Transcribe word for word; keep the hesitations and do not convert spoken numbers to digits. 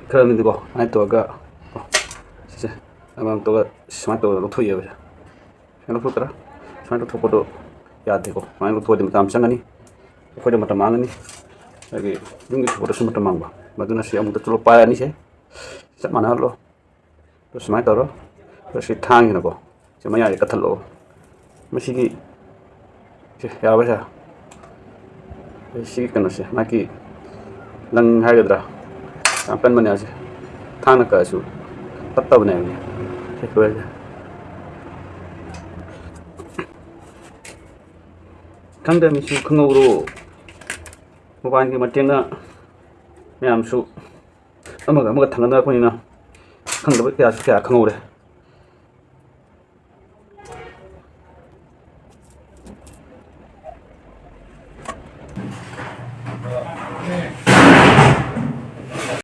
ꯈꯔ ꯑꯃꯗꯤꯀꯣ ꯁꯨꯃꯥꯏꯅ ꯇꯧꯔꯒ, ꯀꯣ, ꯁꯤꯁꯦ ꯑꯃꯃꯝ ꯇꯧꯔꯒ ꯁꯨꯃꯥꯏꯅ ꯇꯧꯔꯒ ꯂꯧꯊꯣꯛꯑꯦꯕ꯫ ꯁꯨꯃꯥꯏꯅ ꯂꯧꯊꯣꯛꯇ꯭ꯔꯥ? ꯁꯨꯃꯥꯏꯅ ꯂꯧꯊꯣꯛꯄꯗꯣ ꯌꯥꯗꯦꯀꯣ꯫ ꯁꯨꯃꯥꯏꯅ ꯂꯧꯊꯣꯛꯑꯗꯤ ꯃꯇꯝ ꯆꯪꯒꯅꯤ, ꯑꯩꯈꯣꯏꯗ ꯃꯇꯝ ꯃꯥꯡꯒꯅꯤ, ꯑꯗꯒꯤ ꯌꯨꯝꯒꯤ ꯊꯕꯛꯇꯁꯨ ꯃꯇꯝ ꯃꯥꯡꯕ꯫ ꯃꯗꯨꯅ ꯁꯤ ꯑꯃꯨꯛꯇ ꯆꯨꯂꯞ ꯄꯥꯏꯔꯅꯤꯁꯦ, ꯆꯞ ꯃꯥꯟꯅꯍꯜꯂꯣ꯫ ꯑꯗꯨ ꯁꯨꯃꯥꯏꯅ ꯇꯧꯔꯣ꯫ ꯑꯗꯣ ꯁꯤ ꯊꯥꯡꯁꯤꯅꯀꯣ, ꯁꯤ ꯃꯌꯥꯏꯁꯦ ꯀꯠꯊꯠꯂꯛꯑꯣ꯫ ꯃꯁꯤꯒꯤ, ꯁꯦ, ꯌꯥꯔꯕ ꯁꯦ? ꯑꯩ ꯁꯤꯒꯤ ꯀꯩꯅꯣꯁꯦ, ꯃꯥꯒꯤ ꯂꯪ ꯍꯥꯏꯒꯗ꯭ꯔꯥ, ꯌꯥꯝ ꯀꯟꯕꯅꯦ ꯑꯁꯦ꯫ ꯊꯥꯡꯅ ꯀꯛꯑꯁꯨ ꯇꯠꯇꯕꯅꯦ ꯍꯥꯏꯕꯅꯦ꯫ ꯁꯦ, ꯂꯣꯏꯔꯦ꯫ ꯈꯪꯗꯦ, ꯃꯤꯁꯨ ꯈꯪꯍꯧꯔꯣ꯫ ꯃꯣꯕꯥꯏꯜꯒꯤ ꯃꯇꯦꯡꯅ ꯃꯌꯥꯝꯁꯨ ꯑꯃꯒ ꯑꯃꯒ ꯊꯥꯡꯒꯠꯅꯔꯛꯄꯅꯤꯅ ꯈꯪꯗꯕ ꯀꯌꯥꯁꯨ ꯀꯌꯥ ꯈꯪꯍꯧꯔꯦ꯫